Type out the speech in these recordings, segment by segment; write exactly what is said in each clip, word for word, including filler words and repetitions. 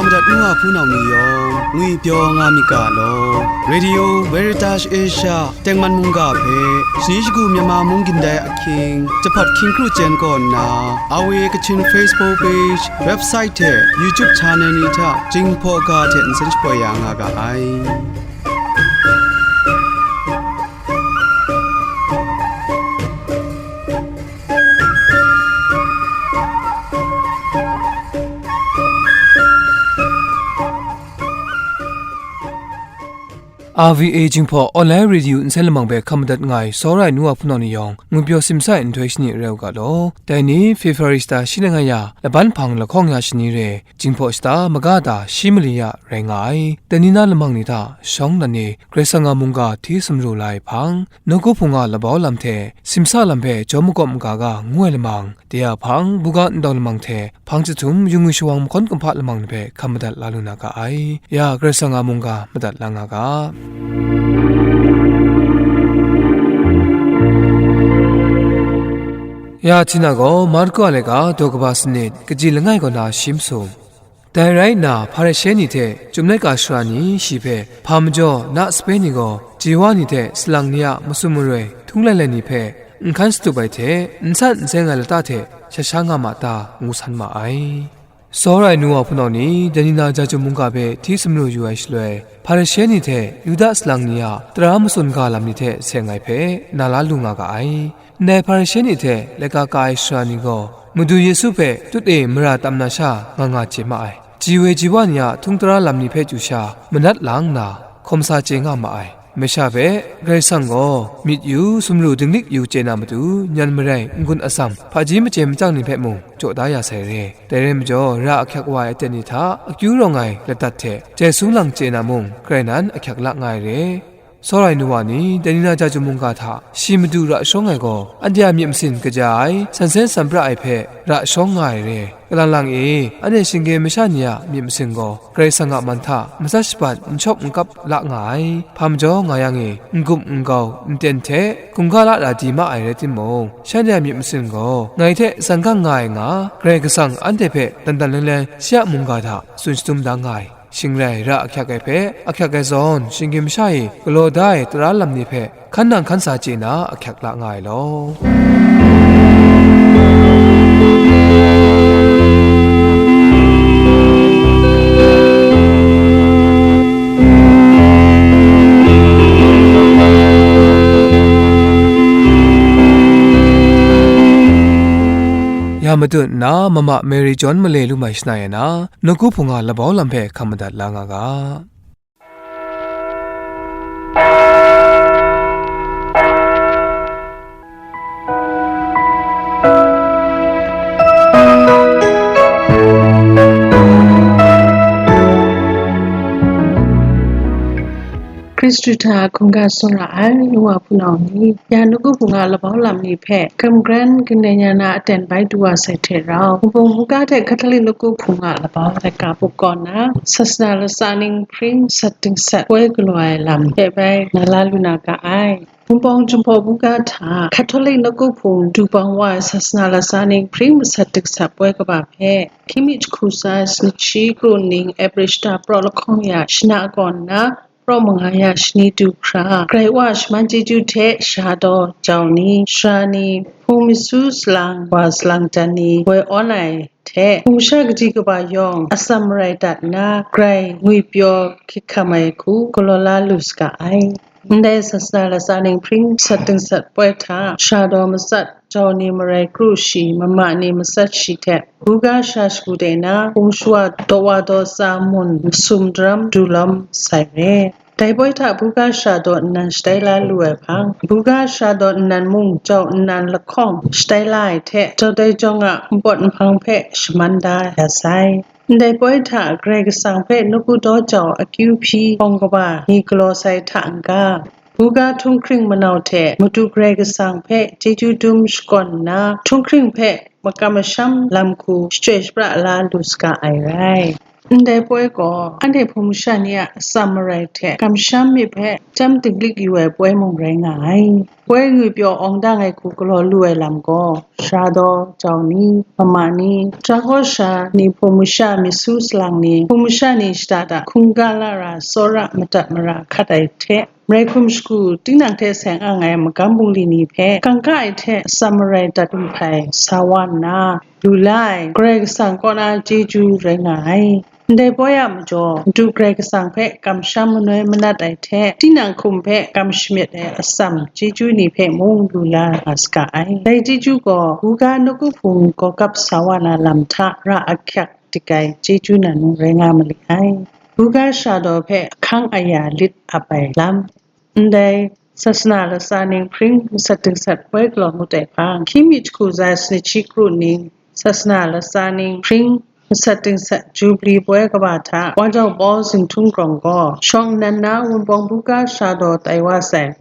Madat ngu a hpunau ni yawng ngwipyaw nga myit ga law. Radio Veritas Asia tengman mungga hpe shani shagu Myanmar mung gindai ahkying, jahpawt hkying kru chyen kaw nna, A W A Kachin Facebook page, website hte YouTube channel ni hta Jinghpaw ga hte nsen shapoi ya nga ga ai. R V A Jinghpaw Online Radio nsen lamang hpe hkam madat nga ai, tsawra ai nu wa hpunau ni yawng, ngwipyaw simsa ai nhtoi shani rai u ga law. Dai ni February shata shi langai ya, laban hpang lahkawng ya shani re, Jinghpaw shata maga da shi mali ya rai nga ai. Dai ni na lamang ni hta shawng dan e, Karai Kasang a mungga hti sumru la ai hpang, nawku hpung a labau lam hte simsa lam hpe jawm magawp maga ga ngu ai lamang, de a hpang, buga ndau lamang hte hpang chyahtum, yungwi shawang mahkawn kumhpa lamang ni hpe hkam madat la lu na ga ai. Ya, Karai Kasang a mungga madat la nga ga. Ya, Htina gaw Marku a laika daw kaba sanit, kaji langai kaw na shi masum. Dai rai nna, Hparishe ni hte Chyum laika sara ni shi hpe hpa majaw na sape ni gaw, ji wa ni hte salang ni a masum maroi htung lai lai ni hpe n hkan shatup ai hte, n san n seng ai lata hte shat sha nga ma ta, ngu san ma ai. Tsawra ai nu wa hpunau ni, dai ni na Jahtum mungga hpe hti sumru yu ai shaloi, Hparishe ni hte Yuda salang ni a tara matsun ga lam ni hte seng ai hpe na la lu nga ga ai. Ndai Hparishe ni hte laika ka ai sara ni gaw, Madu Yesu hpe tut e mara tam na sha nga nga chye ma ai. Ji woi ji wa ni a htung tara lam ni hpe chyu sha manat lang nna, hkawm sa chye nga ma ai. Masha hpe, Karai Kasang gaw myit yu, sumru dinglik yu chye na matu, nyan marai, n-gun atsam, hpaji machye machyang ni hpe mung jaw da ya sai re. Dai rai majaw, ra ahkyak wa ai aten ni hta akyu rawng ai ladat hte jai sung lang chye na mung, grai nan ahkyak la nga ai re. Tsawra ai nu wa ni, dai ni na Jahtum mungga hta shi Madu ra shawng ai gaw, anhte a myit masin kaja ai, san sen san pra ai hpe ra shawng nga ai re. Kalang lang e, anhte shinggyim masha ni a myit masin gaw, Karai Kasang a man hta matsat shabat n shawp n kap la nga ai. Hpa majaw nga yang e, n-gup n-gau, n-ten hte, hkungga la ra di ma ai rai timung, shanhte a myit masin gaw, ngai hte san gang nga ai nga, Karai Kasang anhte hpe dan dan leng leng shi a mungga hta tsun shatum da nga ai. Shing rai, ra ahkyak ai hpe, ahkyak ai zawn, shinggyim masha e galaw da ai tara lam ni hpe, hkan nang hkan sa chye na ahkyak la nga ai law. Ya matut nna, mama Mary John male lu mai shana e na, nawku hpung a labau lam hpe hkam madat la nga ga. Hkristu hta hkungga tsawra ai, nu wa hpunau ni, ya nawku hpung a labau lam ni hpe, hkam hkran, kaning ya na aten bai du wa sai hte rau, Wunpawng buga hte Hkatolika nawku hpung a labau laika bup kaw na, sasana latsa ning hpring sat dingsat poi galaw ai lam hte bai na la lu na ga ai. Wunpawng Jinghpaw buga hta Hkatolika nawku hpung du bang wa ai sasana latsa ning hpring masat dingsat poi kaba hpe, hkying mi jahku tsa ai sanit shi kru ning April shata praw lahkawng ya shana kaw nna, praw manga ya shani du hkra, Karai Wa a shaman chyeju hte sha daw jau ni, sara ni, hpung mi su salang, wa salang jan ni, woi awn ai hte, hpung sha kaji kaba yawng atsam marai dat nna, grai ngwipyaw hkrit hkam ai hku galaw la lu saga ai. Ndai sasana latsa ning hpring sat dingsat poi hta, sha daw matsat jau ni marai kru shi, mama ni matsat shi hte, buga sha shagu de na, hpung shawa daw wa daw tsa mun masum daram du lawm sai re. Dai poi hta buga sha daw nnan shatai la lu ai hpang, buga sha daw nnan mung jau nnan lahkawng shatai la ai hte, jau dai jawng a npawt nhpang hpe shaman da ya sai. Ndai poi hta Karai Kasang hpe nawku daw jau akyu hpyi hpawng kaba ni galaw sai hta n-ga, buga htunghkring manau hte Madu Karai Kasang hpe chyeju dum shakawn nna, htunghkring hpe makam masham lam hku shachyoi shapra la lu saga ai rai. Ndai poi gaw, anhte hpung masha ni a atsam marai hte kamsham myit hpe chyam dinglik yu ai poi mung rai nga ai. Poi ngwi pyaw awng dang ai hku galaw lu ai lam gaw, sara daw jau ni, mama ni, sara kaw sara ni, hpung masha myit su salang ni, hpung masha ni shada da hkungga lara tsawra madat mara hkat ai hte, marai hkum shagu tinang hte seng ang ai magam bungli ni hpe kangka ai hte atsam marai dat hpai sa wa nna, lu la ai Karai Kasang kaw na chyeju rai nga ai. Ndai poi a majaw, Madu Karai Kasang hpe kamsham manoi manat ai hte, tinang hkum hpe kam shamyet ai atsam chyeju ni hpe mung lu la nga saga ai. Dai chyeju gaw, Buga nawku hpung gaw gap sa wa na lam hta ra ahkyak dik ai chyeju nan mung rai nga ma li ai. Buga sara daw hpe ahkang aya lit ap ai lam. Ndai sasana latsa ning hpring masat dingsat poi galaw ngut ai hpang, hkying mi jahku za sanit shi kru ning sasana latsa ning hpring masat dingsat Jubli poi kaba hta, Wajau Paul Zinghtun Grawng gaw shawng nnan na Wunpawng Buga sara daw tai wa sai.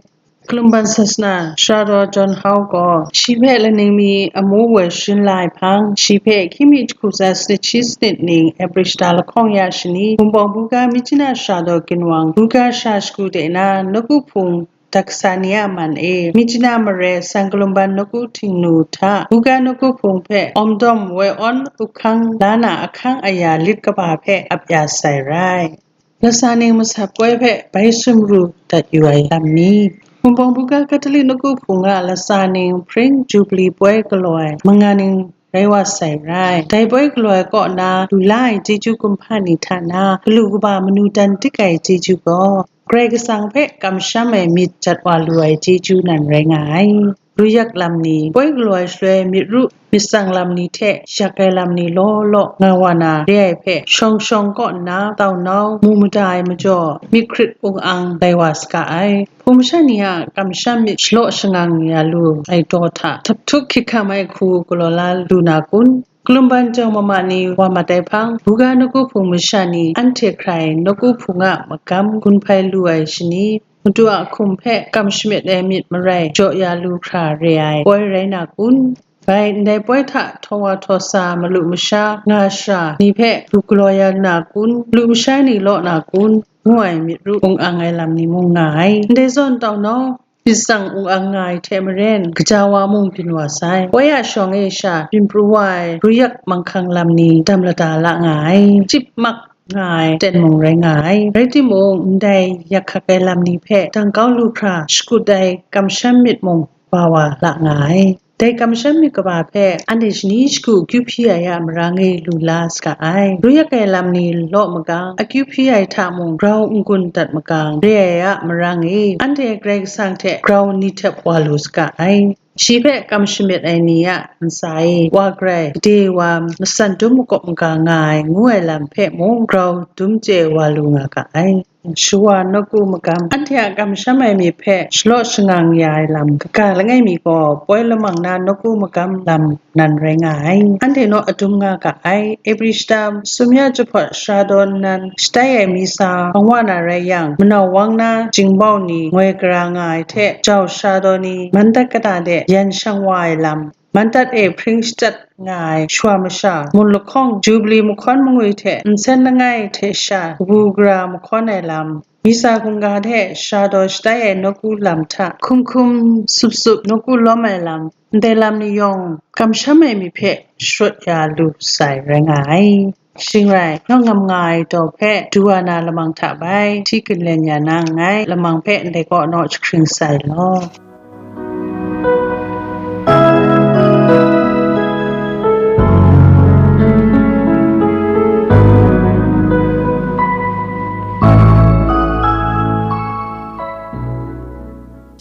Kalumban sasana sara daw John Hau gaw shi hpe laning mi amu woi sharin la ai hpang, shi hpe hkying mi jahku za sanit shi sanit ning April shata lahkawng ya shani, Wunpawng Buga Myitkyina sara daw ginwang, Buga sara shagu de na nawku hpung daksa ni a man e, Myitkyina mare San Kalumban nawku Htingnu hta, Buga nawku hpung hpe awmdawm woi awn up hkang la na ahkang aya lit kaba hpe ap ya sai rai. Latsa ning masat poi hpe bai sumru dat yu ai lam ni? Wunpawng Buga Katolik nawku hpung a latsa ning hpring Jubli poi galaw ai manga ning rai wa sai rai. Dai poi galaw ai kaw na lu la ai chyeju kumhpa ni hta na, galu kaba manu dan dik ai chyeju gaw, Karai Kasang hpe kamsham ai myit jat wa lu ai chyeju nan rai nga ai. Ruyak lam ni, poi galaw ai shaloi myit ru, myit tsang lam ni hte yak ai lam ni law law nga wa na re ai hpe, shawng shawng kaw nna tau nau mu mada ai majaw, myit hkrit ung ang lai wa saga ai. Hpung masha ni a kamsham myit shalaw shangang ya lu ai daw hta, htup htup hkyit hkam ai hku galaw la lu na kun? Kalumban jau mama ni wa mat ai hpang, Buga nawku hpung masha ni anhte hkrai nawku hpung a magam gun hpai lu ai shani, Madu a hkum hpe kam shamyet ai myit marai jaw ya lu hkra re ai poi rai na kun? Bai ndai poi hta htaw wa htaw sa malu masha nga shara ni hpe du galaw ya na kun? Malu masha ni law na kun? Ngu ai myit ru ung ang ai lam ni mung nga ai. Ndai zawn tau nau, myit tsang ung ang nga ai hte maren, kaja wa mung byin wa sai. Poi a shawng e sha byin pru wa ai ruyak manghkang lam ni dam lada la nga ai. Chyip mak nga ai ten mung rai nga ai. Rai timung, ndai yak hkak ai lam ni hpe dang kau lu hkra shakut ai kamsham myit mung ba wa la nga ai. Dai kamsham myit kaba hpe anhte shani shagu akyu hpyi ai a marang e lu la saga ai. Ruyak ai lam ni law magang, akyu hpyi ai hta mung grau n-gun dat magang, re ai a marang e anhte Karai Kasang hte grau ni htep wa lu saga ai. Shi hpe kam shamyet ai ni a ntsa e wa garai, gade wa, masan dum makawp maga nga ai, ngu ai lam hpe mung grau dum chye wa lu nga ga ai. Shawa nawku magam, anhte a kamsham ai myit hpe shalaw shangang ya ai lam kaga langai mi gaw, poi lamang na nawku magam lam nan rai nga ai. Anhte naw adum nga ga ai. Ebri shata sum ya jahpawt sara daw nnan shatai ai misa hpang wa na rai yang, manau wang na jingbau ni ngoi gara nga ai hte, jau sara daw ni mandat kata de yan shang wa ai lam, mandat e hpring shachyat nga ai shawa masha, mun lahkawng, Jubli mahkawn mangwi hte nsen langai hte sha kabu gara mahkawn ai lam, misa hkungga hte sara daw shatai ai nawku lam hta hkum hkum sup sup nawku lawm ai lam, ndai lam ni yawng kamsham ai myit hpe sharawt ya lu sai rai nga ai. Shing rai, nawng ngam nga ai daw hpe du wa na lamang hta bai hti ginlen ya na nngai, lamang hpe ndai kaw naw jahkring sai law.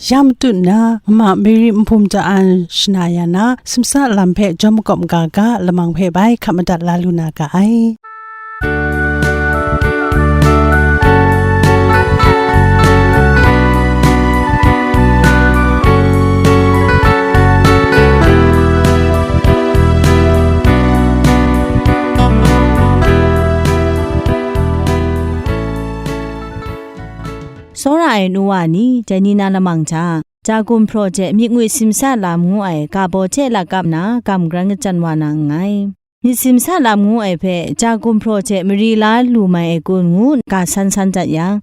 Ya matut nna, mama Mary Nhpum Ja An shana ya na, simsa lam hpe jawm makawp maga ga, lamang hpe bai hkap madat la lu na ga ai. Tsawra ai nu wa ni, dai ni na lamang hta, Jagum hpraw hte myit ngwi simsa lam ngu ai ga baw hte lakap na gam grai ngachyan wa na nngai. myit simsa lam ngu ai hpe, ja gumhpraw hte mari la lu mai ai kun ngu ga san san dat yang,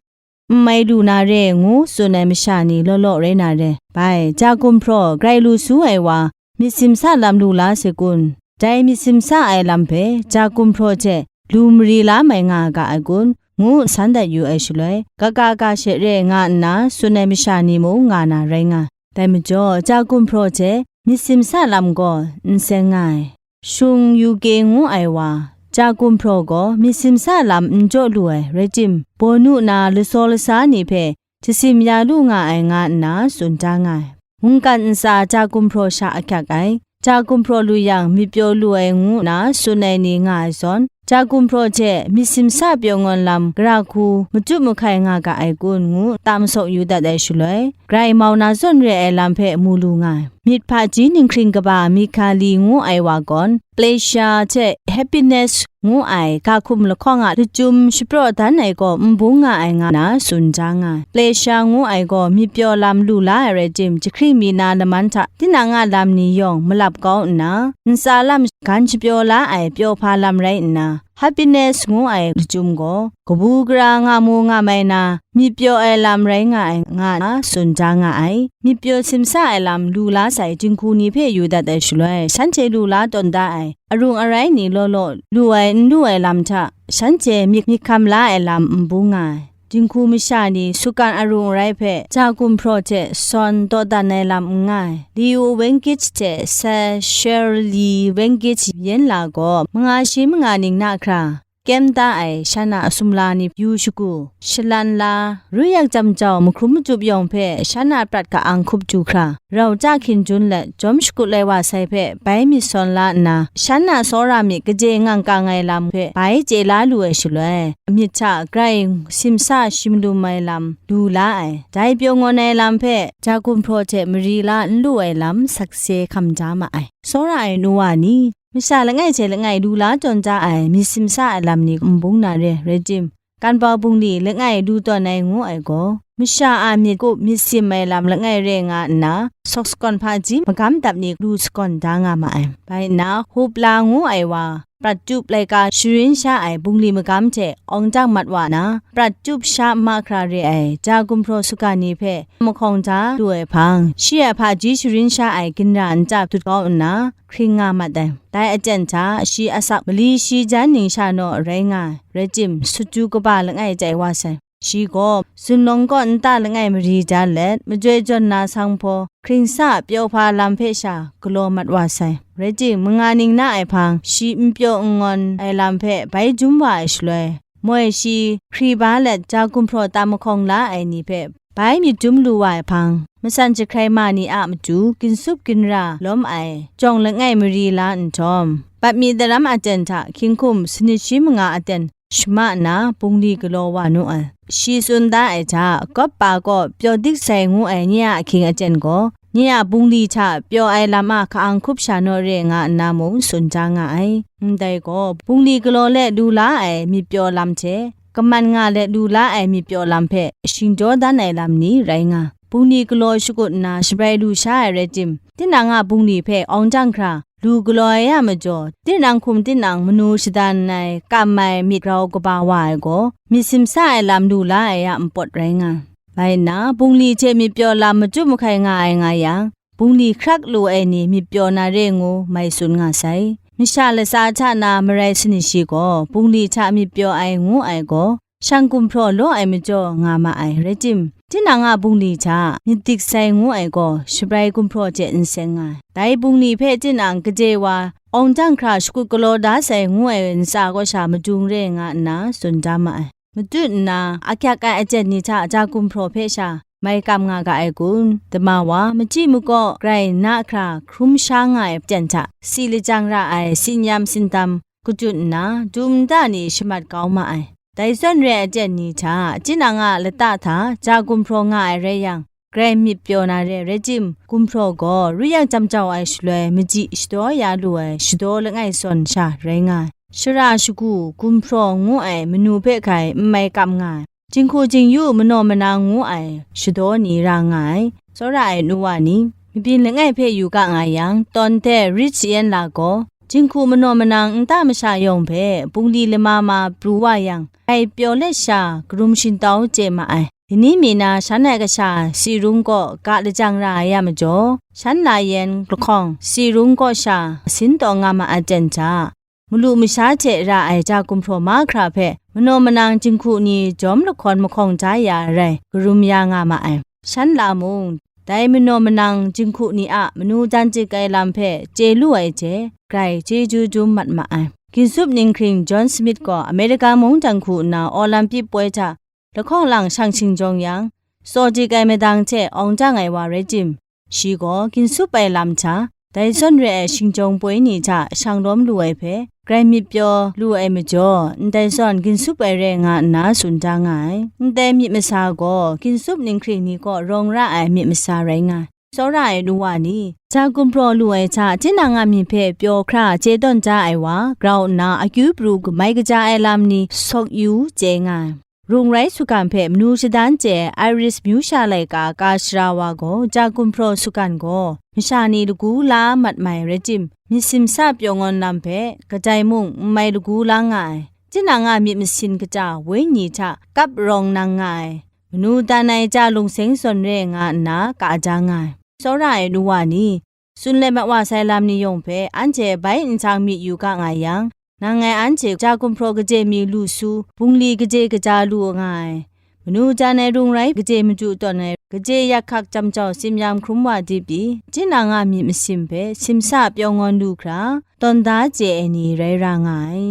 n mai lu na re ngu tsun ai masha ni law law rai na re. Bai, ja gumhpraw grai lu su ai wa, myit simsa lam lu la se kun? Dai myit simsa ai lam hpe ja gumhpraw hte lu mari la mai nga ga ai kun? Ngu san dat yu ai shaloi, kaga ga she re nga nna tsun ai masha ni mung nga na rai nga. Dai majaw, ja gumhpraw hte myit simsa lam gaw n seng nga ai. Shung Yu Ke ngu ai wa, ja gumhpraw gaw myit simsa lam n jaw lu ai, rai tim, bawnu na lasaw lasa ni hpe jasim ya lu nga ai nga nna tsun da nga ai. Mungkan ntsa ja gumhpraw sha ahkyak ai, ja gumhpraw lu yang myit pyaw lu ai ngu nna tsun ai ni nga ai zawn, ja gumhpraw hte myit simsa pyaw ngawn lam gara hku matup mahkai nga ga ai kun ngu tam sawk yu dat ai shaloi, grai mau na zawn re ai lam hpe mu lu nga ai. Myit hpaji ninghkring kaba Mikhali ngu ai wa gawn, Pleasure hte Happiness ngu ai ga hkum lahkawng a lachyum shapraw dan ai gaw n bung nga ai nga na tsun ja nga ai. Pleasure ngu ai gaw myit pyaw lam lu la ai rai tim, jahkring mi na laman hta tinang a lam ni yawng malap kau nna, ntsa lam gan shapyaw la ai pyaw hpa lam rai nna, Happiness ngu ai lachyum gaw kabu gara nga mu nga mai na, myit pyaw ai lam rai nga ai nga na tsun ja nga ai. Myit pyaw simsa ai lam lu la sai jinghku ni hpe yu dat ai shaloi, shanhte lu la tawn da ai arung arai ni law law lu ai n lu ai lam hta, shanhte myit myit hkam la ai lam n bung nga ai. Jinghku masha ni sukan arung arai hpe ja gumhpraw hte sawn dawdan ai lam n nga ai. Liu Wengkich hte Sa Shirley Wengkich yen la gaw, manga shi manga ning na hkra kyem da ai shan a sumla ni yu shagu, shalan la, ruyang jam jau, mahkrum matup yawng hpe shan a prat ka-ang hkup du hkra, rau ja hkin jun let jawm shakut lai wa sai hpe bai myit sawn la nna, shan a tsawra myit kaje ngang kang ai lam hpe bai chye la lu ai shaloi, myit hta grai simsa shi malum ai lam lu la ai. Dai pyaw ngawn ai lam hpe ja gumhpraw hte mari la n lu ai lam sakse hkam da ma ai. Tsawra ai nu wa ni, masha langai hte langai lu la tawn da ai myit simsa ai lam ni n bung na re, rai tim, Kanbau bungli langai lu tawn ai ngu ai gaw, masha a myit kup myit sim ai lam langai re nga nna, sawk sakawn hpaji magam dap ni lu sakawn da nga ma ai. Bai nna, Hupla ngu ai wa, prat tup laika sharin sha ai bungli magam hte awng dang mat wa na, prat tup sha nma hkra re ai ja gumhpraw suga ni hpe mahkawng da lu ai hpang, shi a hpaji sharin sha ai ginra nta dut kau nna, hkring nga mat ai. Dai aten hta shi asak mali shi jan ning sha naw rai nga ai, rai tim, sut du kaba langai tai wa sai. Shi gaw zunlawng kaw nta langai mari da let, majoi jawn na sanghpaw, hkring sa pyaw hpa lam hpe sha galaw mat wa sai. Rai tim, manga ning na ai hpang, shi n pyaw n ngawn ai lam hpe bai dum wa ai shaloi, moi shi hkri ba let ja gumhpraw tam mahkawng la ai ni hpe bai myit dum lu wa ai hpang, matsan jahkrai ma ni a matu ginsup ginra lawm ai jawng langai mari la nhtawm, bat mi daram aten hta hkying hkum sanit shi manga aten shama nna bungli galaw wa nu ai. Shi tsun da ai hta, Kawp pa kaw pyaw dik sai ngu ai nye a ahkying aten gaw, nye a bungli hta pyaw ai lam a ka-ang hkup sha naw re nga nna mung tsun ja nga ai. Ndai gaw, bungli galaw let lu la ai myit pyaw lam hte, kaman nga let lu la ai myit pyaw lam hpe shingdaw dan ai lam ni rai nga, bungli galaw shakut nna shabrai lu sha ai rai tim, tinang a bungli hpe awng jang hkra lu galaw ai a majaw, tinang hkum tinang manu shadan ai kam ai myit grau kaba wa ai gaw, myit simsa ai lam lu la ai a npawt rai nga. Bai nna, bungli hte myit pyaw lam machyu mahkai nga ai nga yang, bungli hkrak lu ai ni myit pyaw na re ngu mai tsun nga sai. Masha latsa hta na marai sanit shi gaw, bungli hta myit pyaw ai ngu ai gaw, shang gumhpraw law ai majaw nga ma ai, rai tim, tinang a bungli hta myit dik sai ngu ai gaw, shabrai gumhpraw hte n seng nga ai. Dai bungli hpe tinang gade wa awng jang hkra shakut galaw da sai ngu ai ntsa kaw sha madung re nga nna tsun da ma ai. Matut nna, ahkyak ai aten ni hta ja gumhpraw hpe sha mai kam nga ga ai kun? Dama wa, machyi makaw grai na hkra hkrum sha nga ai aten hta, si lajang ra ai, sinyam sindam, kadut nna, dum nta ni shamat kau ma ai. Dai zawn re ai aten ni hta, tinang a lata hta ja gumhpraw nga ai rai yang, grai myit pyaw na re, rai tim, gumhpraw gaw ruyang jam jau ai shaloi, machyi shadaw ya lu ai shadaw langai zawn sha rai nga ai. Shara shagu, gumhpraw ngu ai manu hpe hkai n mai kam nga ai. Jinghku jingyu manaw mana ngu ai shadaw ni ra nga ai. Tsawra ai nu wa ni, mabyin langai hpe yu ga nga yang, tawn hte rit shayen la gaw, Jinghku manaw manang nta masha yawng hpe bungli lama ma pru wa yang, grai pyaw let sha karum shingtau chye ma ai. Dini mi na shan ai kasha Sirung kaw ga lajang ra ai a majaw, shan layan lahkawng Sirung kaw sha masin taw nga ma ai ten hta, malu masha hte ra ai ja gumhpraw mahkra hpe manaw manang jinghku ni jawm lahkawn mahkawng ja ya rai karum ya nga ma ai. Shan la mung, dai manaw manang jinghku ni a manu dan chyaik ai lam hpe chye lu ai hte, grai chyeju dum mat ma ai. Ginsup ninghkring John Smith gaw Amerika mungdan hku nna Olympic poi hta lahkawng lang shang shingjawng yang, tsaw dik ai madang hte awng jang ai wa rai tim, shi gaw ginsup ai lam hta, dai zawn re ai shingjawng poi ni hta shang lawm lu ai hpe, grai myit pyaw lu ai majaw, ndai zawn ginsup ai re nga nna tsun da nga ai. Ndai myit masa gaw, ginsup ninghkring ni kaw rawng ra ai myit masa rai nga ai. Tsawra ai nu wa ni, ja gumhpraw lu ai hta, tinang a myit hpe pyaw hkra chye tawn da ai wa, grau nna akyu pru kamai kaja ai lam ni sawk yu chye nga ai. Rung rai sugan hpe manu shadan chye ai Iris myu sha laika ka shara wa gaw, ja gumhpraw sugan gaw masha ni lagu la mat mai rai tim, myit simsa pyaw ngawn lam hpe kadai mung n mai lagu la nga ai. Tinang a myit masin kata wenyi hta kap rawng nang nga ai, manu dan ai ja lungseng zawn re nga nna ka da nga ai. Tsawra ai nu wa ni, tsun let mat wa sai lam ni yawng hpe anhte bai nhtang myit yu ga nga yang, nang ngai anhte ja gumhpraw kaje mi lu su, bungli kaje kaja lu nga ai, manu jan ai rung rai kaje madu tawn ai, kaje yak hkak jam jau tsin yam hkrum wa dip pyi, tinang a myit masin hpe simsa pyaw ngawn lu hkra, tawn da chye ai ni rai ra nga ai.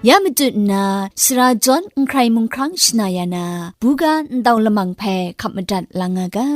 Ya matut nna, sara jawn nhkrai mungkrang shana ya na, buga ntau lamang hpe hkap madat lang nga ga.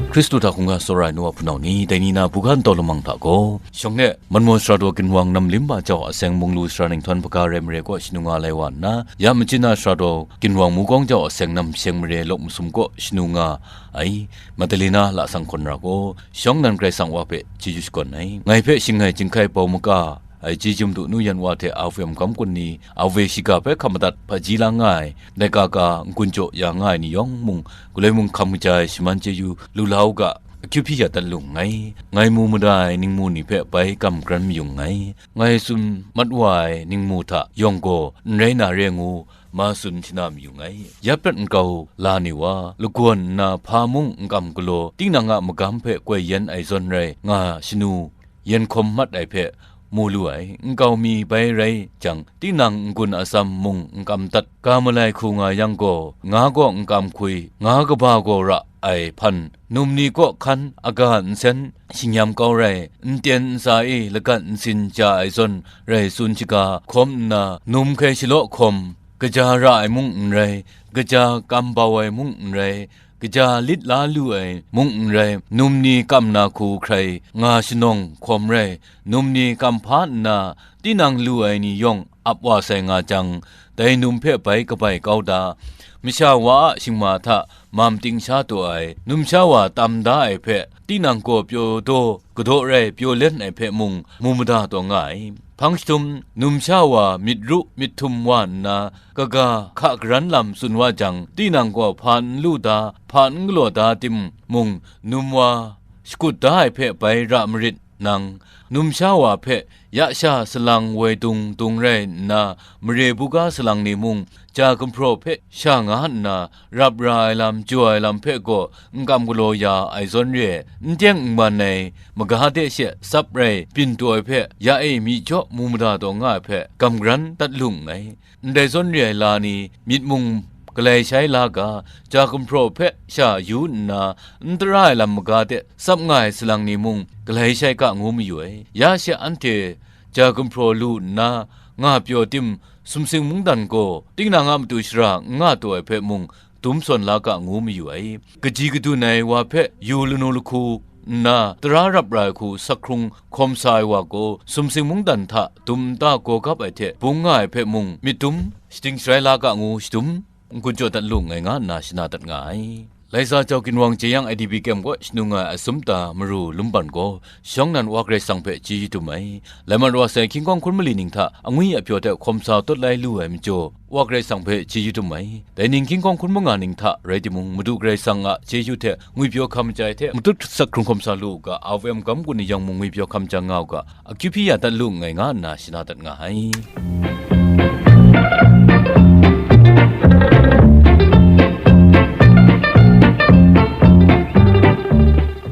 Hkristu hta hkungga tsawra ai nu wa hpunau ni, dai ni na buga ntau lamang hta gaw, shawng e, Manmaw sara daw ginwang nam lim ba jau a seng munglu sara ninghtawn hpaga rai mare kaw shanu nga lai wa nna, ya machin na sara daw ginwang mukawng jau a seng nam sheng mare lawk masum kaw shanu nga ai, Madalena lasang hkawn ra gaw, shawng nan Karai Kasang Wa hpe chyeju shakawn ai. Ngai hpe shing ai chyinghkai bau maka ai chyeju madu nu yan wa hte a vwem gam kun ni, a we shiga hpe hkam madat hpaji la nga ai, laika ka n-gun jaw ya nga ai ni yawng mung, galoi mung hkam kaja ai shaman chyeju lu la u ga, akyu hpyi ya dat lu nngai. Ngai mu mada ai ningmu ni hpe bai kam kran mayu nngai. Ngai tsun mat wa ai ningmu hta yawng gaw n rai na re ngu, ma tsun shana mayu nngai. Ya prat nkau la ni wa, lagawn nna hpa mung n kam galaw, tinang a magam hpe koi yen ai zawn rai nga shanu, yen hkawm mat ai hpe mu lu ai, nkau mi bai rai jang, tinang n-gun atsam mung n kam dat, ga malai hku nga yang gaw, nga gaw n kam hkui, nga kaba gaw ra ai hpan, num ni kaw hkan aga nsen, shingyam kau rai, nten ntsa e lagat ntsin ja ai zawn rai tsun shaga hkawm nna, num hkai shalaw hkawm, kaja ra ai mung n rai, kaja kam bau ai mung n rai, kaja lit la lu ai mung n rai, num ni kam na hku hkrai nga shanawng hkawm rai, num ni kam hpa nna tinang lu ai ni yawng ap wa sai nga jang, dai num hpe bai kabai kau da, masha wa a shingma hta mam ting sha taw ai, numsha wa tam da ai hpe, tinang gaw pyaw daw kadaw rai pyaw len ai hpe mung mu mada taw nga ai. Hpang jahtum, numsha wa myit ru myit htum wa nna, kaga hka garan lam tsun wa jang, tinang gaw hpa n lu da, hpa n galaw da timung, num wa shakut da ai hpe bai ra marit nang, numsha wa hpe ya sha salang woi dung dung rai nna, mare buga salang ni mung, ja gumhpraw hpe sha nga nna, rap ra ai lam, jaw ai lam hpe gaw n kam galaw ya ai zawn re, n teng n man ai maga de she tsap rai byin taw ai hpe, ya e myi jaw mu mada taw nga ai hpe, gam garan dat lu nngai. Ndai zawn re ai la ni, myit mung galai shai la ga, ja gumhpraw hpe sha yu nna, n tara ai lam maga de tsap nga ai salang ni mung galai shai ga ngu mayu ai. Ya she anhte ja gumhpraw lu nna nga pyaw tim, sumsing mungdan gaw tinang a matu shara n nga taw ai hpe mung dum sawn la ga ngu mayu ai. Kaji kadun ai wa hpe yu lanu lahku nna, tara rap ra ai hku sak hkrung hkawm sa ai wa gaw, sumsing mungdan hta dum nta gaw gap ai hte bung nga ai hpe mung myit dum shating sharai la ga ngu shadum n-gun jaw dat lu nngai nga nna shana dat nga ai. Laisa jau ginwang jeyang I D P kyem kaw shanung ai asum ta maru Lumban gaw, shawng nan Wa Karai Kasang hpe chyeju dum ai. Laiman wa sai hkying kawng hkun mali ning hta angwi apyaw hte hkawm sa tawt lai lu ai majaw, Wa Karai Kasang hpe chyeju dum ai. Dai ning hkying kawng hkun manga ning hta rai timung, Madu Karai Kasang a chyeju hte ngwipyaw hkam majai hte matut hkrit sak hkrung hkawm sa lu u ga, R V M gam gun ni yawng mung ngwipyaw hkam jang nga u ga, akyu hpyi ya dat lu nngai nga nna shana dat nga ai.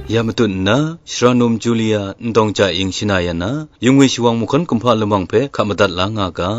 Ya matut nna, Shara num Julia Ndawng Ja Ing shana ya na, yungwi shawang mahkawn kumhpa lamang hpe hka madat la nga ga.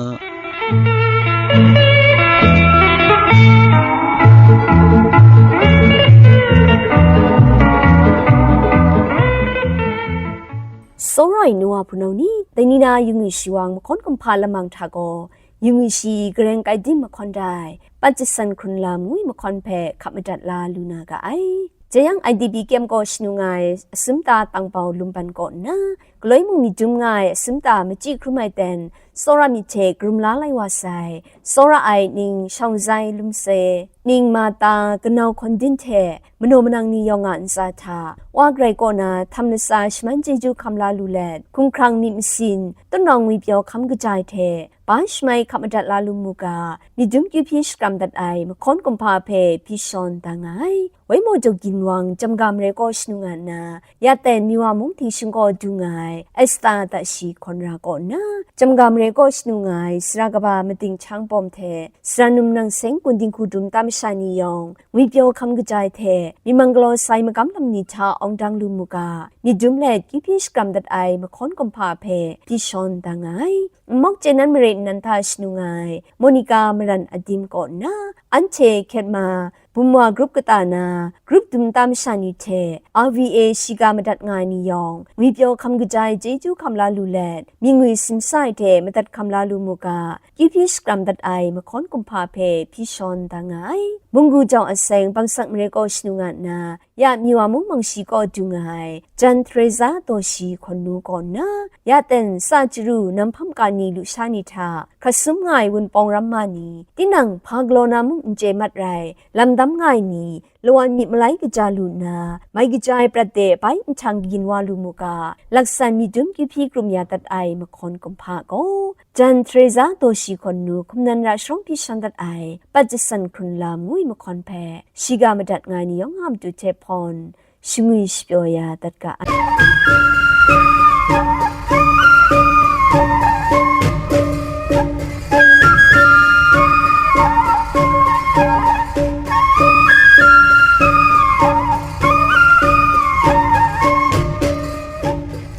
Tsawra ai nu wa hpunau ni, dai ni na yungwi shawang mahkawn kumhpa lamang hta gaw, yungwi shi gareng kai dim mahkawn dai, Pat Jasan Hkrun Lam ngwi mahkawn hpe hka madat la lu na ga ai. Jeyang I D P kyem kaw shanung ai asum ta Tangbau Lumban kaw nna, galoi mung myit dum nga ai asum ta machyi hkrum ai ten, tsawra myit hte karum la lai wa sai, tsawra ai ning Shawng Zai Lumse, ning Mata Kanau Hkawn Din hte manaw manang ni yawng a ntsa hta, Wa Karai kaw na htam latsa shaman chyeju hkam la lu let, hkumhkrang myit masin, tutnawng ngwipyaw hkam kajai hte, ba shamai hka madat la lu mu ga, myit dum kyu hpyi shakram dat ai mahkawn kumhpa hpe hpyi shawn da nga ai. Waimaw jau ginwang Jamga Mare kaw shanung nga nna, ya ten Miwa mung htingshing kaw du nga ai Esta Tashi Hkawn Ra kaw nna, Jamga Mare kaw shanung nga ai sara kaba Mating Chang Pawm hte sara num Nang Seng Kun Dinghku Dum ta masha ni yawng, ngwipyaw hkam kajai hte, myit mang galaw sai magam lam ni hta awng dang lu mu ga, myit dum let kyu hpyi shakram dat ai mahkawn kumhpa hpe hpyi shawn da nga ai. Nmawk chye nan mare nnan hta shanung ai Monica Maran Adim kaw nna, anhte hkyet ma, bumwa grup kata na, grup dum ta masha ni hte R V A shiga madat nga ai ni yawng, ngwipyaw hkam kajai chyeju hkam la lu let, myit ngwi simsa ai hte madat hkam la lu mu ga, kyu hpyi shakram dat ai mahkawn kumhpa hpe hpyi shawn da nga ai. Munggu jau aseng Bangsak Mare kaw shanung nga nna, ya Miwa mung mangshi kaw du nga ai Jan Theresa Dawshi Hkawn Nu kaw nna, ya ten sa chyaru nam hpam ka ni lusha ni hta hkrat sum nga ai Wunpawng Ramma ni, tinang hpa galaw na mung n chye mat rai, lam dam nga ai ni, lawan myit malai kaja lu nna, mai kaja ai prat de bai nhtang kagyin wa lu mu ga, laksan myit dum kyu hpyi krum ya dat ai mahkawn kumhpa gaw, Jan Theresa Dawshi Hkawn Nu hkum nan ra sharawng hpyi shawn dat ai Pat Jasan Hkrun Lam ngwi mahkawn hpe, shiga madat nga ai ni yawng a matu hte hpawn, shangwi shapyaw ya dat ga ai.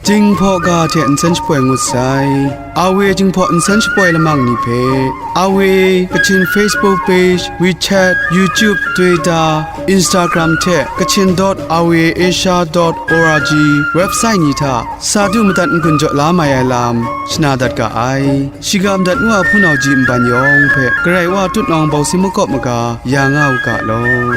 Jinghpaw ga hte nsen shapoi ngut sai. Awe Jinghpaw nsen shapoi lamang ni hpe, Awe Kachin Facebook page, WeChat, YouTube, Twitter, Instagram hte Kachin dot awe asia dot org website ni hta sa du madat n-gun jaw la mai ai lam shana dat ga ai. Shiga madat ngu a hpunau ji nban yawng hpe Karai Wa tutnawng bawsing makawp maga ya nga u ga law.